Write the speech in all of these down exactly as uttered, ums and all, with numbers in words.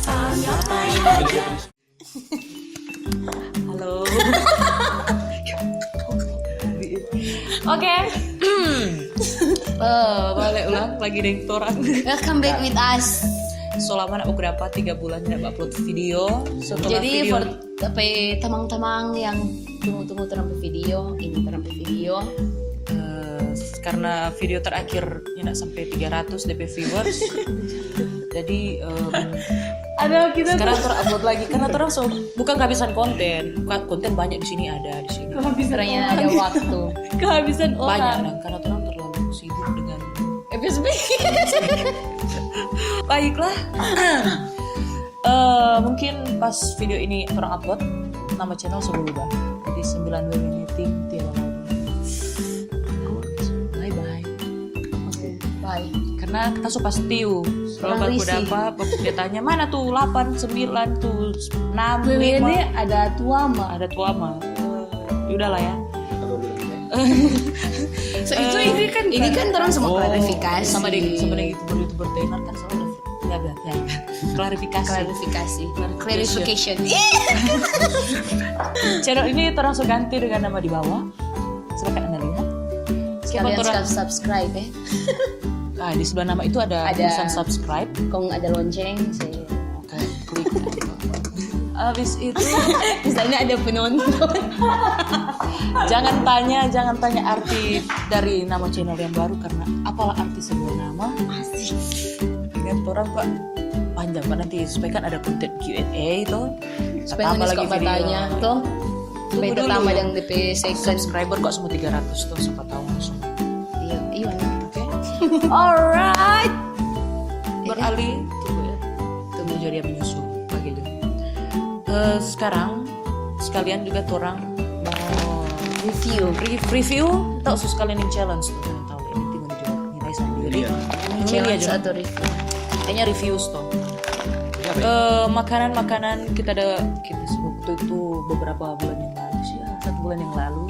Halo. Oke. Eh, balik ulang lagi deng torang. Welcome back with us. So lama nak, aku dapat tiga bulan tidak upload video. So, torang jadi video for, apa, tamang-tamang yang tunggu-tunggu torang pe video, ini torang pe video. Eh, karena video terakhir nyanda sampai tiga ratus depe viewers. Jadi, em, ada kita sekarang tuh upload lagi karena torang so bukan kehabisan konten. Bukan, konten banyak di sini, ada di sini. Kehabisan orang. Ada waktu. Kehabisan orang. Banyak, dan karena torang terlalu sibuk dengan F S B. Baiklah. Eh, mungkin pas video ini orang upload, nama channel sudah berubah. Jadi sembilan W W N Team tiada lagi. Bye bye. Oke, bye. Karena kita so pasti, uh, orang baru risih. Dapat, dia tanya, "Mana tuh delapan, sembilan, tuh enam, lima?" W W N ada tua ma. Ada tua ma. Eh, ya udahlah ya. So, itu, eh, ini kan ini kan orang semua klarifikasi. Sama deng, sama deng YouTuber-YouTuber tenar kan selalu ada, ya, ya, ya. Klarifikasi. Klarifikasi. Clarification. Channel ini torang so ganti dengan nama di bawah. Silakan Anda lihat. Sekalian subscribe, eh. Ah, di sebelah nama itu ada tulisan subscribe. Kong ada lonceng, saya Oke, klik. Habis itu, misalnya ada penonton. Jangan tanya, jangan tanya arti dari nama channel yang baru, karena apalah arti sebuah nama? Asik. Dengan orang kok panjang banget nanti, supaya kan ada konten Q and A itu. Supaya apa lagi video? Tanya tuh. Supaya tunggu dulu. Tambah yang D P second. Subscriber kok semua tiga ratus tuh, siapa tahu langsung. Iya, iya. Oke. Alright. Beralih. Tunggu ya. Tunggu jadi yang menyusul. Begitu. Eh, sekarang sekalian juga torang mau review. Re-, review, tau, so sekalian yang challenge tuh, torang tau. Ini timun juga nilai sendiri. Iya. Ini challenge atau review? Kayaknya review tuh. Iya, baik. Eh, makanan-makanan kita ada, kita waktu itu beberapa bulan yang lalu sih, ya, satu bulan yang lalu,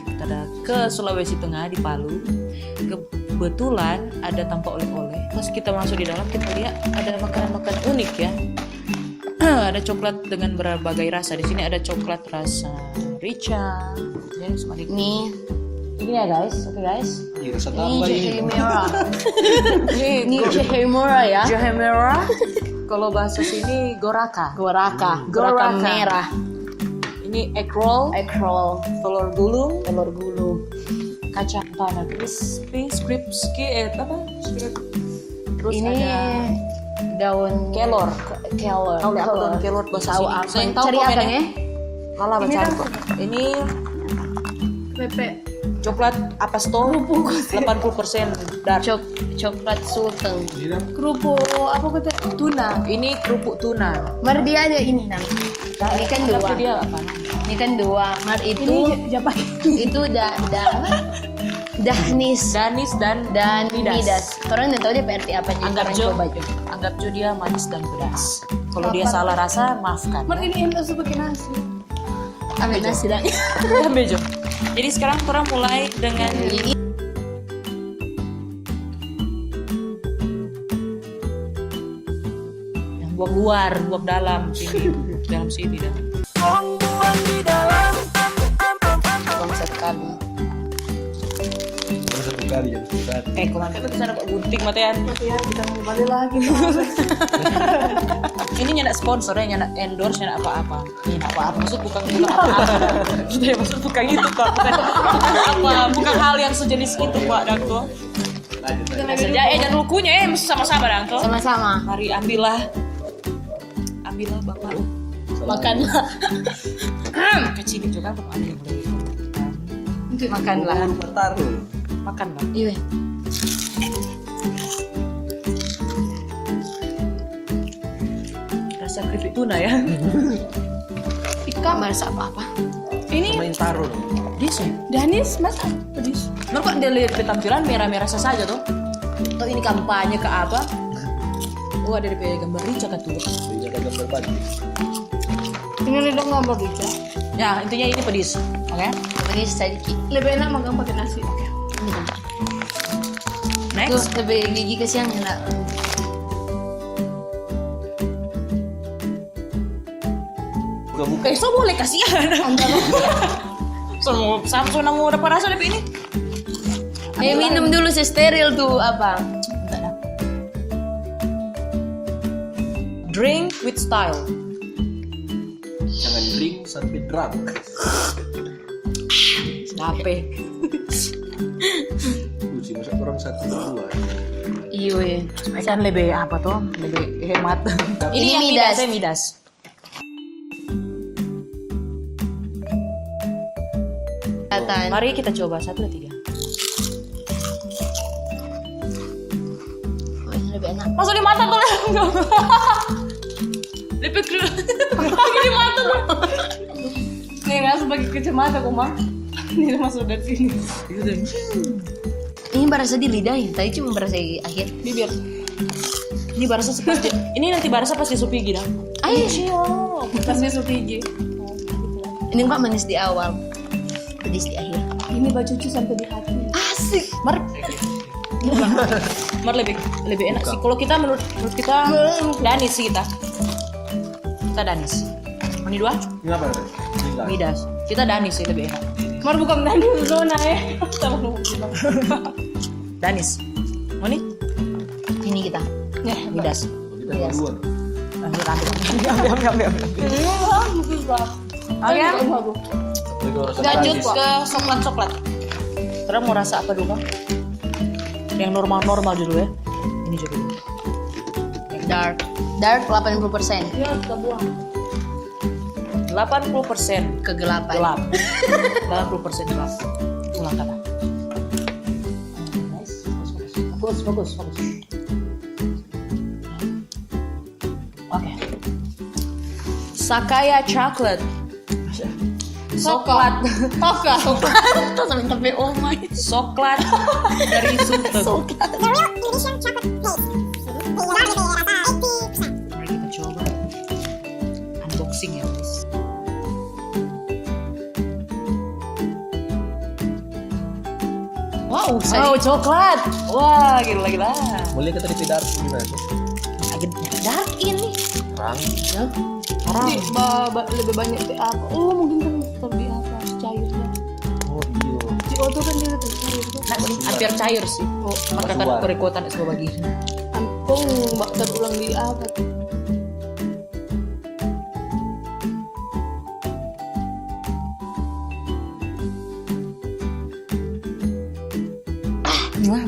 kita ada ke Sulawesi Tengah, di Palu. Kebetulan ada tampa oleh-oleh. Pas kita masuk di dalam, kita lihat ada makanan-makanan unik, ya. Ada coklat dengan berbagai rasa. Di sini ada coklat rasa rica. Ini sama dikit. Nih. Ini ya, guys. Oke, guys. Ih, rasa tambah ini. Ini jahe merah. Ini jahe merah ya. Jahe merah. Kalau bahasa sini goraka. Goraka. Hmm. Goraka merah. Ini egg roll. Egg roll. Telur gulung. Telur gulung. Kacang tanah crispy, crispy, eh, apa? Crispy. Terus ini ada daun kelor. Kelor. Tahu nggak apa daun kelor bahasa sini? Tahu apa? Cari apa, eh? Lala baca apa? Ini pepe. Coklat apa store? Kerupuk. Delapan puluh persen dark. Cok-, coklat sultan. Kerupuk apa kata? Tuna. Ini kerupuk tuna. Mar dia ada ini, nah. Ini kan dua. Dia apa? Ini kan dua. Mar itu. Ini ja-, japa? Itu da-, da-, apa? Dahnis. Danis dan dan midas. Midas. Orang nggak tahu dia P R T apa, jadi anggap jo, coba jo. Anggap jo dia manis dan pedas. Kalau dia salah rasa, maafkan. Mar ini enak suka pakai nasi. Ambil nasi dah. Ambil jo. Jadi sekarang orang mulai dengan yang buang luar, buang dalam sini, dalam sini dah. Buang, buang di dalam. Buang satu kali. Buang satu kali, jangan satu kali. Eh, kemarin kan di sana kok gunting, matean. Matean, kita mau balik lagi. Ini nyanda sponsor ya, nyanda endorse, nyanda apa-apa. Ini apa-apa, maksud bukan, bukan apa-apa. Kita maksud bukan itu, Pak. Bukan apa, bukan hal yang sejenis itu, Pak, dan tuh. Saja, eh, jangan lukunya, eh, mesti sama-sama dong, tuh. Sama-sama. Mari, ambillah. Ambillah, Bapak. Makanlah. Kecil juga, Bapak, ambil. Makanlah. Makanlah. Iya. Rasa keripik tuna ya. Ikan. Merasa apa-apa. Ini sama yang taruh loh. Pedis ya? Danis, masa pedis? Menurut kok dia lihat tampilan merah-merah saja tuh. Atau ini kampanye ke apa? Oh, ada di gambar rica kan tuh. Iya, ada gambar baju. Ini ada gambar rica. Ya, intinya ini pedis. Oke? Pedis sedikit. Lebih enak makan pakai nasi. Oke. Next. Tuh, lebih gigi kasihan enak. Eh, so boleh kasihan. Samson, samson nang mo dapa rasa depe ini. Eh, minum dulu, se steril tu apa? Drink with style. Jangan drink sampai drunk. Dape. Uji masa orang satu dua. Iyo, eh. Kan lebih apa tuh? Lebih hemat. Ini Ini yang Midas. Midas, eh, Midas. Kelihatan. Mari kita coba satu, dua, tiga. Oh, ini lebih enak. Masuk di mata tuh. Lipik dulu. Masuk di mata tuh. Nih, langsung pakai kacamata kok, Mang. Ini masuk dari sini. Ini berasa di lidah ya, tadi cuma berasa di akhir. Bibir. Ini barasa pas dia, ini nanti barasa pas dia so pigi dah. Ayo, Siap. Pas dia so pigi. Ini kok manis di awal, pedis di akhir. Ini bacucu sampai di hati. Asik. Mar, mar lebih lebih enak sih. Kalau kita menurut menurut kita Danis sih kita. Kita Danis. Ini dua? Ini apa? Ini enggak. Midas. Kita Danis sih lebih enak. Mar bukan tadi zona ya. Danis. Mau nih? Ini kita. Midas. Kita dua-dua. Ambil, ambil, ambil, ambil, ambil, ambil. Oke. Tapi kalau rasa Lanjut manis, ke coklat-coklat. Terus mau rasa apa dulu, Kang? Yang normal-normal dulu ya. Ini juga dulu. Dark. Dark delapan puluh persen. Delapan puluh persen Kegelapan. gelap. Delapan puluh persen gelap. Ulang kata. Fokus, fokus, fokus. Oke. Sakaya chocolate. Coklat. Toka. Toka. Toka sampai sampai oh my. Coklat dari Sultan. The real Indonesian chocolate glaze. Bisa lebih rasa eighty percent. Mari kita coba unboxing ya, guys. Wow, wow, coklat. Wah, gila gila. Boleh kita di dark gimana? Agak dark ini. Terang. Terang. Ini ba, ba, lebih banyak di apa? Oh, mungkin kan kalau di apa? Cairnya. Oh iya. Di oto kan dia lebih cair tuh. Nah, ini hampir cair sih. Oh, maka Keluar. Kekuatan semua bagi. Ampung, bakar ulang di apa?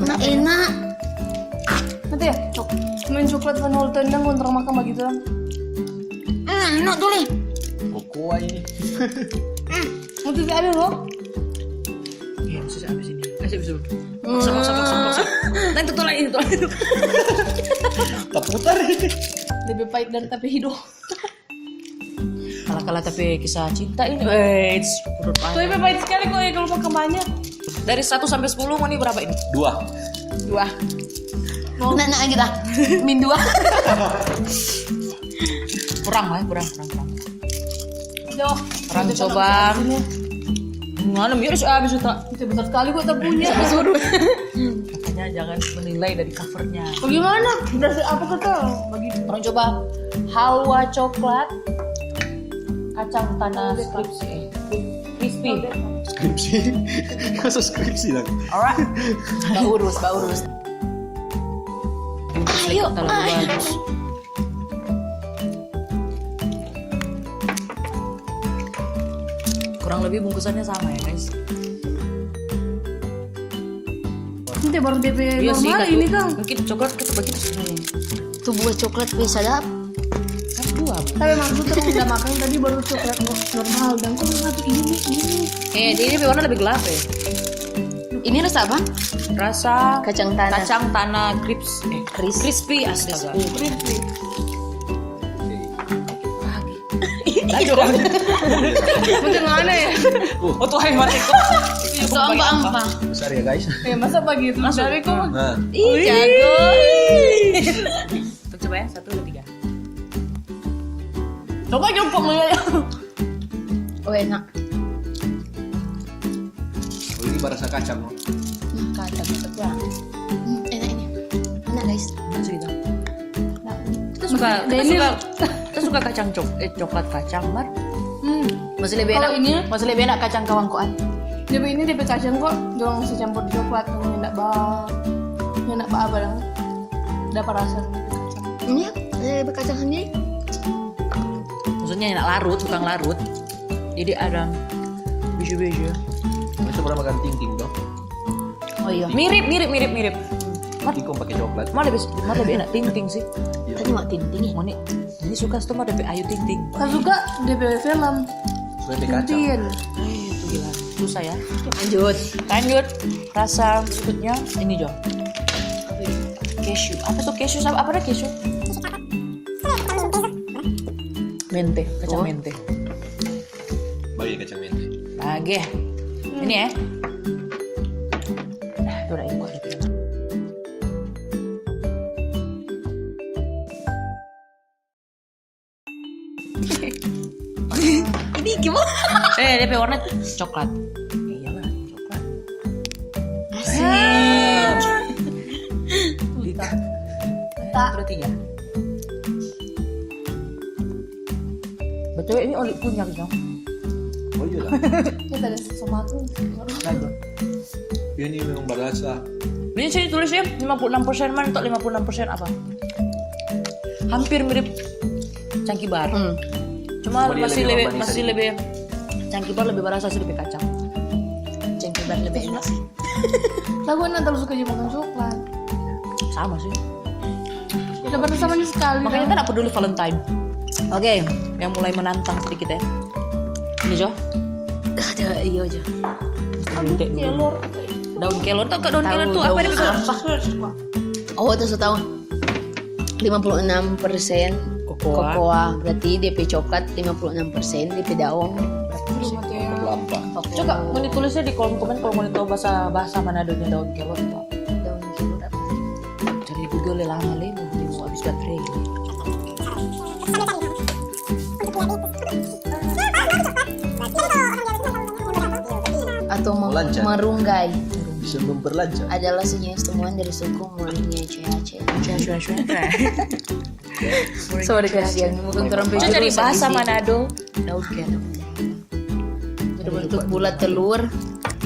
Nah, enak. Nanti ya, cok. Main coklat vanilla tendang kontra makan begitu lah. Hmm, enak tuh nih. Cocoa ini. Nanti ada loh. Iya, bisa habis ini. Eh, bisa, bisa. Maksa, maksa, maksa, maksa. Nanti tuh lagi, tuh lagi. Tak putar. Lebih pahit dari tapi hidup. Kalah-kalah tapi kisah cinta ini. Wait, menurut Tuh Ana. lebih pahit sekali kok ya kalau makan banyak. Dari satu sampai sepuluh, mau nih berapa ini? Dua. Dua. Nah, nah kita. Min dua. Kurang lah, kurang, kurang, kurang. Yo, Orang coba. Mana mirip habis itu. Itu besar sekali kok tabunya. Makanya jangan menilai dari covernya. Bagaimana? Dari apa kita? Begitu. Orang coba halwa coklat kacang tanah crispy. Crispy. Skripsi. Masa skripsi lagi. Alright. Baurus, baurus. Ayo, Terlalu ayo. Bagus. Kurang lebih bungkusannya sama ya, guys. Nanti baru D P Iya sih, normal Kak. Ini kan. Mungkin coklat kita bagi sebenarnya. Tuh buah coklat bisa dap. Kan dua. Tapi maksudnya kalau udah makan tadi baru coklat normal dan kok satu ini ini. Eh, dia ini warna lebih gelap ya. Ini rasa apa? Rasa Kacang tanah. Kacang tanah crips, eh, Cris- crispy, astaga. Crispy. Lagi dong. Macam mana ya? Oh, tuh hai mati. Itu ampa-ampa. Besar ya guys. Eh, masa begitu? Dari kok? Nah, Ih, jago. Untuk coba ya, satu, dua, tiga. Coba jongkok melihat. Oh, enak. oh, ini barasa kacang loh. Nah, kacang itu kurang. Hmm, enak ini. Enak, guys. Enak sih itu. Kita suka, kita Daniel. suka, kita Enggak kacang cok-, eh, coklat kacang, Mar. Hmm. Masih lebih enak, ini masih lebih enak kacang kawangkoan. Dia ini dia pe kacang kok, dorang masih campur di coklat, yang enak ba-, yang enak ba-, apa dong? Dapat rasa dia pe kacang. Iya, dia pe kacang sendiri. Maksudnya enak larut, bukan larut. Jadi ada biju-biju. Kita pernah makan ting ting dong. Oh iya. Mirip, mirip, mirip, mirip. Tingting kong pake coklat. Mar lebih, mar lebih enak ting ting sih. Iya. Tadi mau ting ting ya? Moni, ini suka tuh mar lebih ayu ting ting. Kan suka dia pe film. Suka pe kacang. Tintin. Eh, itu gila. Susah ya. Lanjut. Lanjut. Rasa berikutnya ini, Jo. Cashew. Apa tuh cashew? Apa, apa ada cashew? Mente, kacang mente. Bagi kacang mente. Bagi. Ini ya. Nah, itu udah impor gitu. Ini gimana? Eh, dia pe warna coklat. Iyalah, coklat. Asik. Kita. Kita. Terus tiga. Betul, ini oli punya, Jang. Oh iya lah. Kita ada sama aku. Aduh. Ini memang berasa. Ini sini tulis ya, lima puluh enam persen, mana tuh lima puluh enam persen apa? Hampir mirip cangkibar. Hmm. Cuma masih lebih, masih lebih, cangkibar lebih berasa sih, lebih kacang. Cangkibar lebih enak. Lah, gue nggak terlalu suka juga makan coklat. Sama sih. Nggak pernah sama sekali. Makanya kita nggak peduli Valentine. Oke, yang mulai menantang sedikit ya. Ini, Jo. Ada, iya, Jo. Daun kelor. Daun kelor, tau nggak daun kelor tuh apa? Daun apa? Oh, tuh, so tau. Lima puluh enam persen kokoa, berarti dia pe coklat lima puluh enam persen, dia pe daun. Berarti cuma kayak kelapa. Coba mau ditulisnya di kolom komen kalau mau tahu bahasa, bahasa Manadonya daun kelor itu apa. Daun kelor apa? Cari Google le lama le, mau habis baterai. Atau mem-, merunggai. Bisa memperlancar. Adalah sejenis tumbuhan dari suku Mualinia ceace. Sorry, kasihan, bukan orang. Coba cari bahasa Manado. Daun kelor. Berbentuk bulat telur.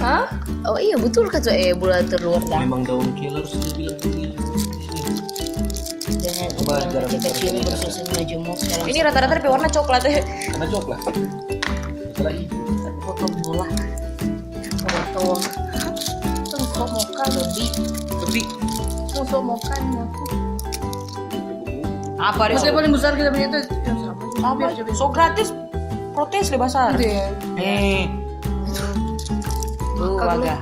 Hah? Oh iya, betul kata, eh, bulat telur dah. Memang daun kelor sudah bilang begini. Dengan ukuran kecil-kecil, bersusun majemuk. Ini rata-rata tapi warna coklat ya. Karena coklat. Setelah itu. Potong bola. Potong. Tuh, kok moka lebih. Lebih. Tuh, kok moka ini aku. Apa dia? Maksudnya paling besar kita punya itu yang sama. Sama. Biar coba. So gratis. Protes deh basar. Gitu ya? Eh. Tuh, agak.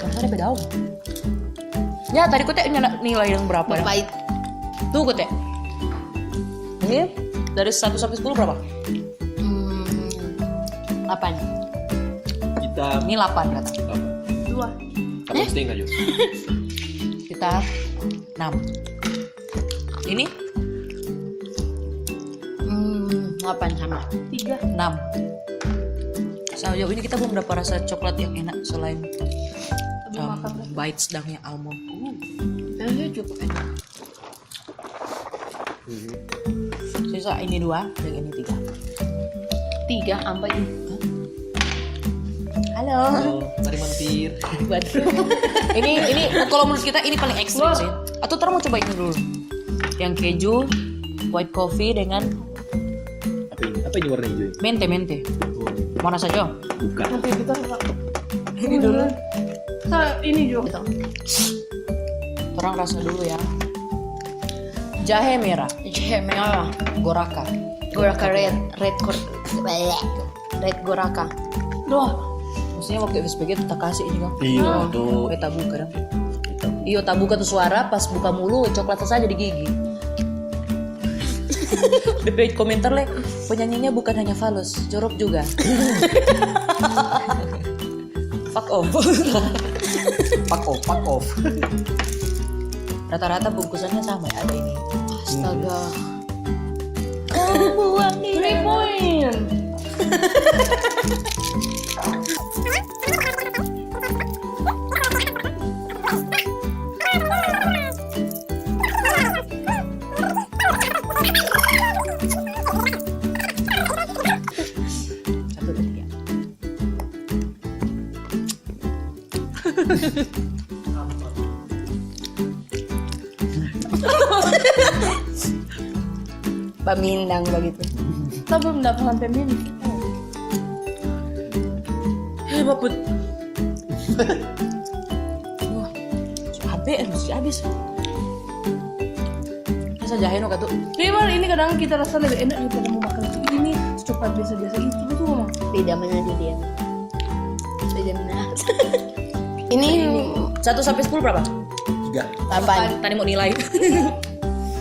Rasanya beda, Om. Ya, tadi kote nilai yang berapa ya? Pahit. Tuh, kote. Ini dari satu sampai sepuluh berapa? Hmm, delapan. Kita ini delapan kata. Delapan. Dua. Delapan setengah juga. Kita enam. Ini? Hmm, delapan sama. Tiga. Enam. Sejauh ini kita belum dapat rasa coklat yang enak selain, em, bites dan yang almond. Uh. Rasanya cukup enak. Sisa ini dua dan ini tiga. Tiga, ampa ini. Halo. Halo, mari mampir. Waduh. Ini, ini kalau menurut kita ini paling ekstrim sih. Atau terus mau coba ini dulu. Yang keju, white coffee dengan apa ini? Apa ini warna hijau ini? Mente, mente. Oh. Mana saja? Bukan. Nanti kita ini dulu. Nah, ini juga. Orang rasa dulu ya. Jahe merah. Jahe merah. Goraka. Goraka red, red gor-, red goraka. Doh. Maksudnya waktu S P G tak kasih juga. Iya, tuh. Pakai tabuka dong. Iyo, tabuka tuh suara, pas buka mulu, coklat saja di gigi. Depe komentar le, penyanyinya bukan hanya falos, jorok juga. Fuck off. Fuck off, fuck off. Rata-rata bungkusannya sama ya, ada ini. Astaga. Kau buang di three point. Three point. Pamindang bagitu. Kita belum dapat sampai min. Hei, baput. Wah, habis, habis, habis. Rasa jahe no katu. Memang ini kadang kita rasa lebih enak daripada mau makan ini, coklat biasa-biasa itu tuh. Beda mana dia? Beda mana? Ini satu sampai sepuluh berapa? Tiga. Delapan. Tadi mau nilai.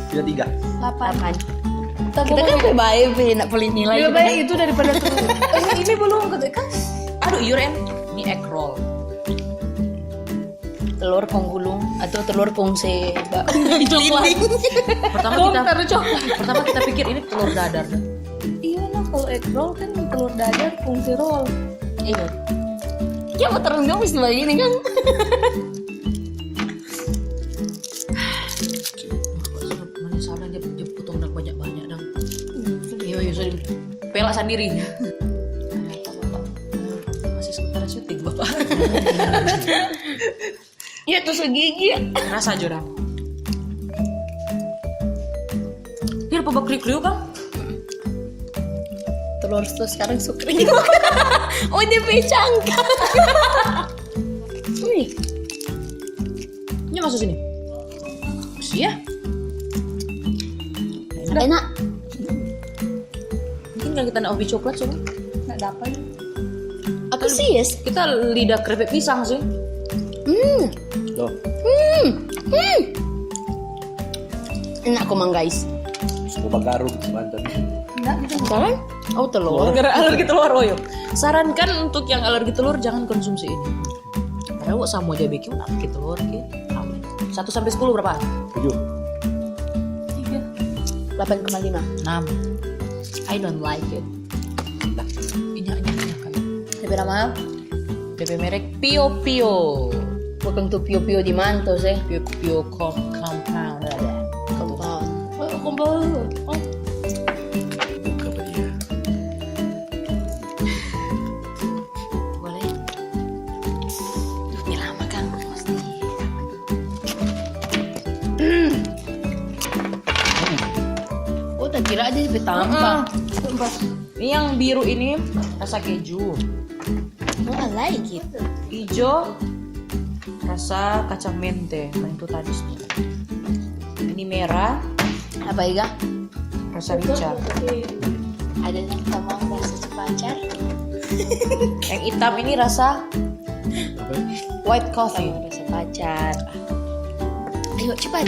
Tiga tiga. Delapan. Kita kan bae, Be, nak pelit nilai. Lebih baik itu daripada tuh. Eh, ini belum, kan? Aduh, Yuren. Ini egg roll. Telur kong gulung atau telur kong se ba-, coklat. Pertama kita, taruh coklat. Pertama kita pikir ini telur dadar. Iya, nah, kalau egg roll kan telur dadar kong se roll. Iya. Ya, mau terus dong, mesti begini kan? Mana salah dia, dia potong dang banyak-banyak dang. Iya, iya, sorry. Pelak sandiri. Ada apa, Bapak? Masih sementara syuting, Bapak. Iya, tusuk gigi. Rasa jo dang. Dia apa bakri kriuk, Bang? Telur tuh sekarang sukri. Oh, dia pe cangkang. Wih. Ini masuk sini. Iya. Enak. Mungkin kalau kita nak hobi coklat, coba. Nggak dapat. Atau sih, yes. Kita lidah keripik pisang sih. Hmm. Tuh. Hmm. Hmm. Enak komang, guys. Coba garuk, mantap. Enggak, gitu. Saran? Oh, telur. Gara-gara alergi telur, oh, yo. Sarankan untuk yang alergi telur, jangan konsumsi ini. Padahal sama aja bikin, tapi telur, ki. Satu sampai sepuluh berapa? Tujuh. Tiga. Delapan koma lima. Enam. I don't like it. Ini, ini, ini, kan. Tapi nama? Depe merek Pio Pio. Bukan tu Pio Pio di Mantos, eh. Pio Pio com-, compound ada. Compound. Oh, compound. Oh. Buka apa dia? Boleh. Ini lama kan, pasti. Oh, tak kira ada di tampa. Ini yang biru ini rasa keju. Oh, I like it. Ijo rasa kacang mente, yang itu tadi. Ini merah. Apa, Iga? Rasa rica. Ada yang sama rasa cepacar. Yang hitam ini rasa white coffee. Rasa pacar. Ayo, cepat.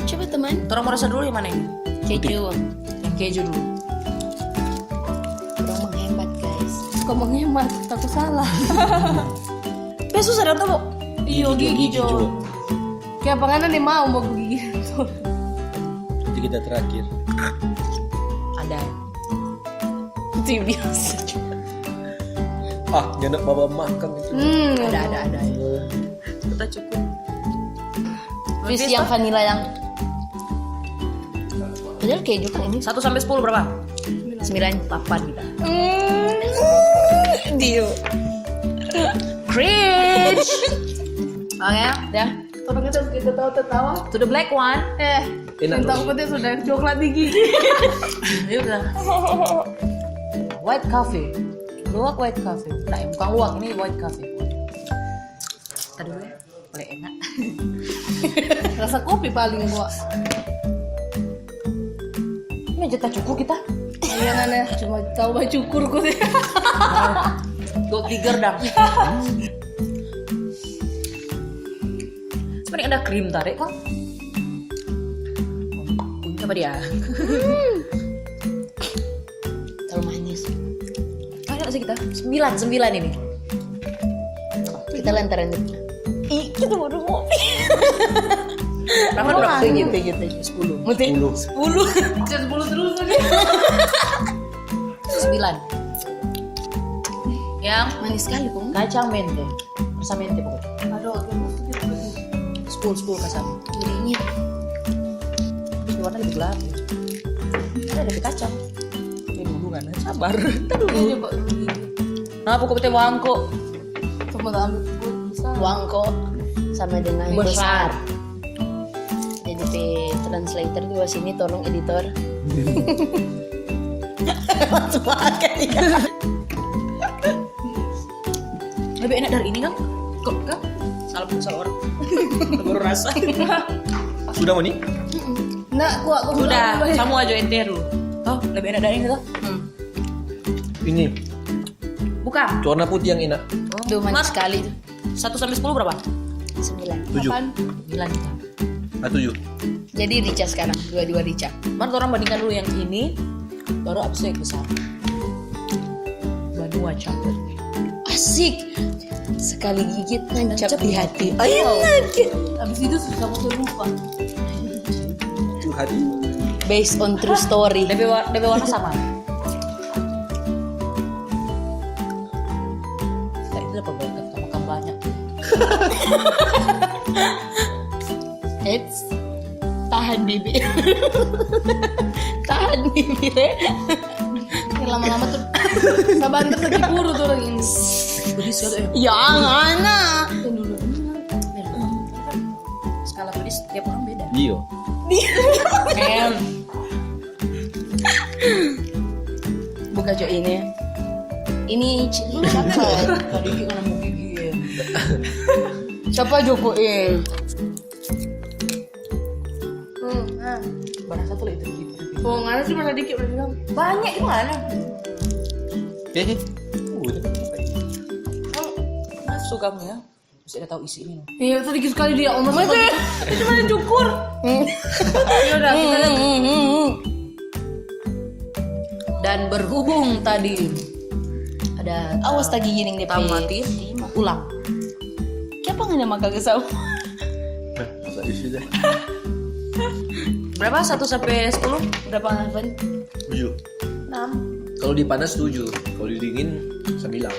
Cepat, teman. Torang mau rasa dulu yang mana ini? Keju. Yang keju dulu. Torang menghemat, guys. Kok menghemat? Takut salah. Eh, susah dong, tuh. Iyo, gigi, gigi jo. Kayak apa ngana nih mau, mau gigi? Nanti kita terakhir. Ada. Itu yang biasa. Ah, nyanda baba makan itu. Hmm. Ada, ada, ada. Kita cukup. Fish yang vanilla yang. Padahal keju kan ini. Satu sampai sepuluh berapa? Sembilan. Delapan kita. Hmm. Dio. Cringe. Oke, ya. Orang kita, kita tawa-tawa. To the black one. Eh, enak. Entah apa dia sudah coklat di gigi. Ya udah. White coffee. Luwak white coffee. Nah, bukan luwak, ini white coffee. Tadi dulu ya. Boleh enak. Rasa kopi paling gua. Ini aja tak cukur kita. Iya, ngana cuma tahu bacukur kok. Go tiger dong. Sebenarnya ada krim tarik kok. Apa dia? Terlalu manis. Banyak sih kita. Sembilan, sembilan ini. Kita lantaran itu. Ih, kita baru mau. Berapa, berapa? Tujuh, tujuh, tujuh. Sepuluh. Muti? Sepuluh. Sepuluh. Bisa sepuluh terus tadi. Sembilan. Yang manis sekali, Bung. Kacang mente. Rasa mente pokoknya. Aduh, oke, sepuluh, sepuluh kasar. Gurihnya. Tapi warna lebih gelap ya. Ada, ada kacang. Ini dulu kan, sabar. Kita dulu. Iya, Pak, dulu. Nah, pokoknya bangko. Cuma tak ambil kebun, bisa. Wangko sama dengan besar. Jadi pe translator juga sini, tolong editor. Lebih enak dari ini kan? Kok kan? Salah pun salah orang. Baru rasa. Sudah, Moni? Nggak kuat, aku Sudah, kamu aja enteru. Toh, lebih enak dari ini toh? Hmm. Ini Bukan. Warna putih yang enak. Duh, manis sekali. Satu sampai sepuluh berapa? Sembilan. Tujuh. Sembilan kita. Ah, tujuh. Jadi rica sekarang, dua-dua rica. Mar orang bandingkan dulu yang ini, baru abis yang besar. Banua chocolate. Asik. Sekali gigit nancap Nancap di di hati. Enak. Abis itu susah banget lupa. Tuh hati. Based on true story. Lebih wa- lebih warna sama. Nah, itu dapat banyak, makan banyak. Eits, tahan bibi. Tahan bibi. Lama-lama tuh sabar, ntar sakit perut tuh lagi. Pedis kali ya. Jangan, nah. Skala pedis tiap orang beda. Iyo. Em, Buka jo ini. Ini chili chocolate. Tadi kita nemu gigi ya. Siapa jokoin? Hmm, ah. Barang satu lagi tergigit. Oh, nggak ada sih, masa dikit udah bilang. Banyak itu mana? Eh, eh. Uh, itu apa? Masuk kamu ya. Mesti ada tahu isi ini. Iya, sedikit sekali dia, omas. Itu cuma cukur. Ya udah, kita lihat. Dan berhubung tadi ada Awas tadi giring dia tamati, ulang. Siapa nggak ada makan kesal? Nah, masa isi deh. Berapa? Satu sampai sepuluh? Berapa, Van? Tujuh. Enam. Kalau di panas tujuh, kalau di dingin sembilan.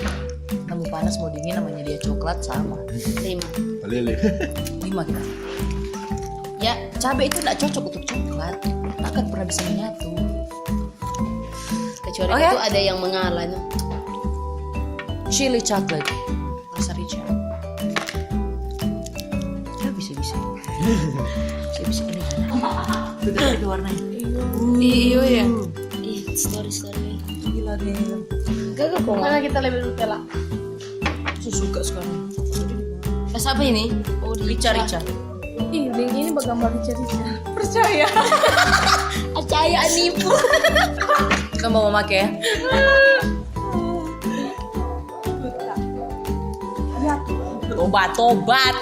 Mau panas mau dingin, namanya dia coklat sama. Lima. Lele. Lima kita. Ya, cabe itu nggak cocok untuk coklat. Nggak akan pernah bisa menyatu. Kecuali Oke. Itu ada yang mengalah, no? Chili chocolate. Rasa rica. Ya bisa bisa. Bisa bisa ini. Sudah ada warnanya. Iyo ya. Ih, story story. Gila deh. Gak gak kok. Mana kita lebih Nutella? Aku suka sekarang. Pas apa ini? Oh, Rica rica. Ih, yang ini bakal rica rica. Percaya. Percaya nipu. Kita mau memakai ya? Tobat, tobat.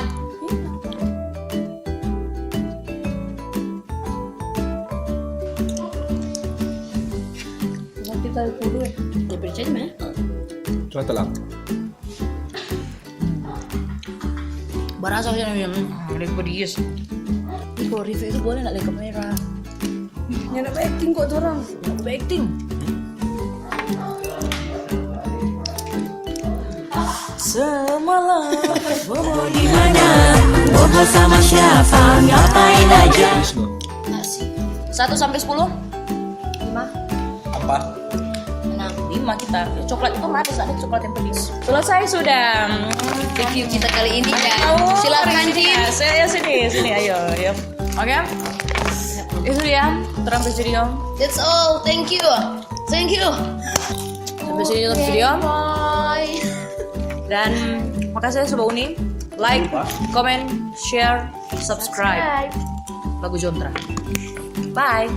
Kita dulu ya. Ya percaya mah. Cuma telang. Barasa sih, hmm, ada pedis. Ini kalau review itu boleh nggak lihat kamera? Nyana acting kok orang. Acting. Semalam bobo di mana? Bobo sama siapa? Ngapain aja? Nasi. Satu sampai sepuluh? Lima. Empat. Enam. Lima kita. Coklat itu manis, ada coklat yang pedis. Selesai sudah. Review kita kali ini dan Oh, silakan sini, Jin. Saya sini, sini, ayo, ayo. Oke. Itu dia, terang video. That's all. Thank you. Thank you. Sampai sini nonton video. Bye. Dan makasih ya Sobat Uni. Like, comment, share, subscribe. Lagu Jontra. Bye.